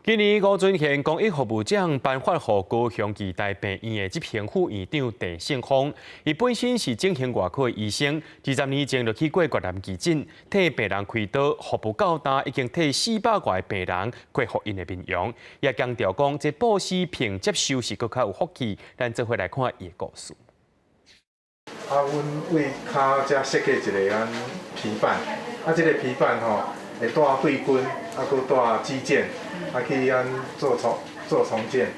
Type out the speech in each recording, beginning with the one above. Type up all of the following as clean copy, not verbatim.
今年吳尊獻公益服務獎頒發予高雄義大病院的執行副院長鄭勝峰，伊本身是整形外科的醫生，20年前就去過越南義診，替病人開刀，服務到今已經替400外個病人恢復𪜶的面容，也強調講，這布施比接受是閣較有福氣。咱做伙來看伊的故事。啊，阮為跤遮設計一個按皮瓣，啊，這個皮瓣吼會帶對筋，啊，閣帶肌腱，啊，去按做重建。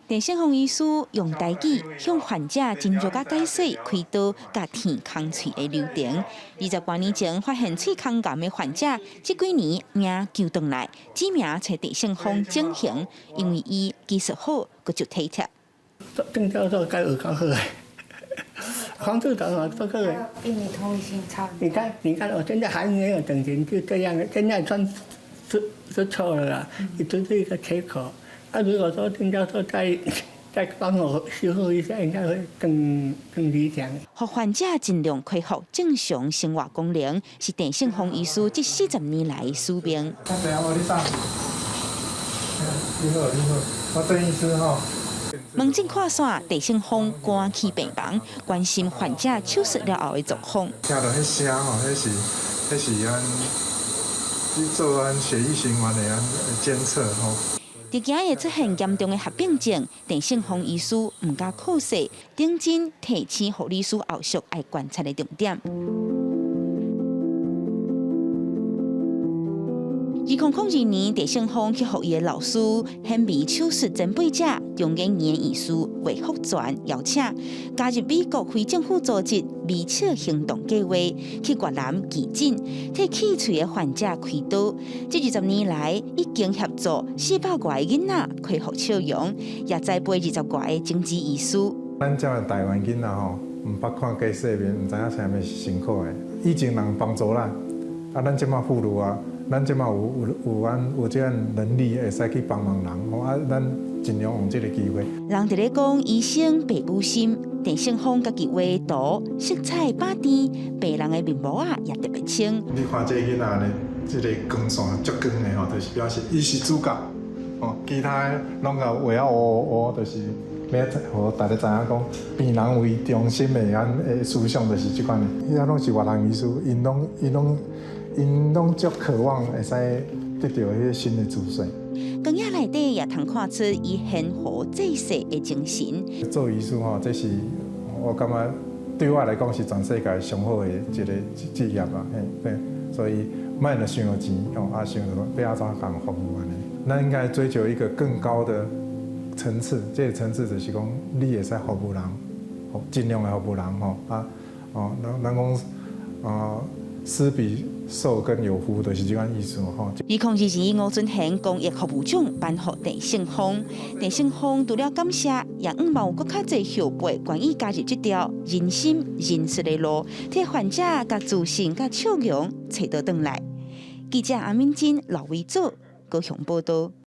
鄭勝峰醫師用台語向患者深入佮解說開刀佮填空喙的流程。20多年前發現喙空癌的患者，這幾年命救轉來，指名揣鄭勝峰整形，因為伊技術好，閣足體貼。鄭教授該有較好的，黃處長啊，這個。病理同理心差。你看，你看，我現在還沒有整形，就這樣，現在算是錯了啦，也只是一個切口。啊，如果說鄭教授再幫我修復一下，應該會更理想。予患者盡量恢復正常生活功能，是鄭勝峰醫師這40年來的使命。你好，你好，我鄭醫師吼。門診看煞，鄭勝峰趕去病房，關心患者手術了後的狀況。聽著彼聲吼，彼是按去做按血液循環的按監測吼。佇今會出現嚴重的合併症，鄭勝峰醫師毋敢忽視，認真提醒護理師後續愛觀察的重點。2002年，鄭勝峰去予伊的老師顯微手術前輩者中研院院士魏福全邀請，加入美國非政府組織微笑行動計劃，去越南義診，替棄喙的患者開刀。這20年來，已經協助400外個囡仔恢復笑容，也栽培20外個種子醫師。咱遮的台灣囡仔吼，毋捌看過世面，毋知影啥物是辛苦的。以前人幫助咱，啊，咱這馬富裕啊。咱這馬有按有這樣能力，會使去幫忙人，吼啊，咱盡量用這個機會。人佇咧講醫生爸母心，鄭勝峰家己畫圖，色彩百甜，病人的面膜仔也特別清。你看這個囡仔呢，這個光線足光的吼，就是表示伊是主角，哦，其他的攏共畫啊烏烏，就是欲予大家知影講，病人為中心的按的思想就是這款的。遐攏是越南醫師，𪜶攏足渴望會使得著彼個新的資訊。光影內底也通看出伊懸壺濟世的精神。做醫師吼，這是我感覺對我來講是全世界上好的一個職業啊，嘿，對，所以莫著想著錢吼，啊，想著欲按怎共服務按呢。咱應該追求一個更高的層次，這個層次就是講你會使服務人，盡量來服務人吼，啊，哦，咱講啊，施比受更有福，就是這款意思吼。2022吳尊獻公益服務獎頒予鄭勝峰，鄭勝峰除了感謝，也向望有閣較濟後輩願意加入這條仁心仁術的路，替患者共自信佮笑容揣倒轉來。記者阿敏珍、劉維祖高雄報道。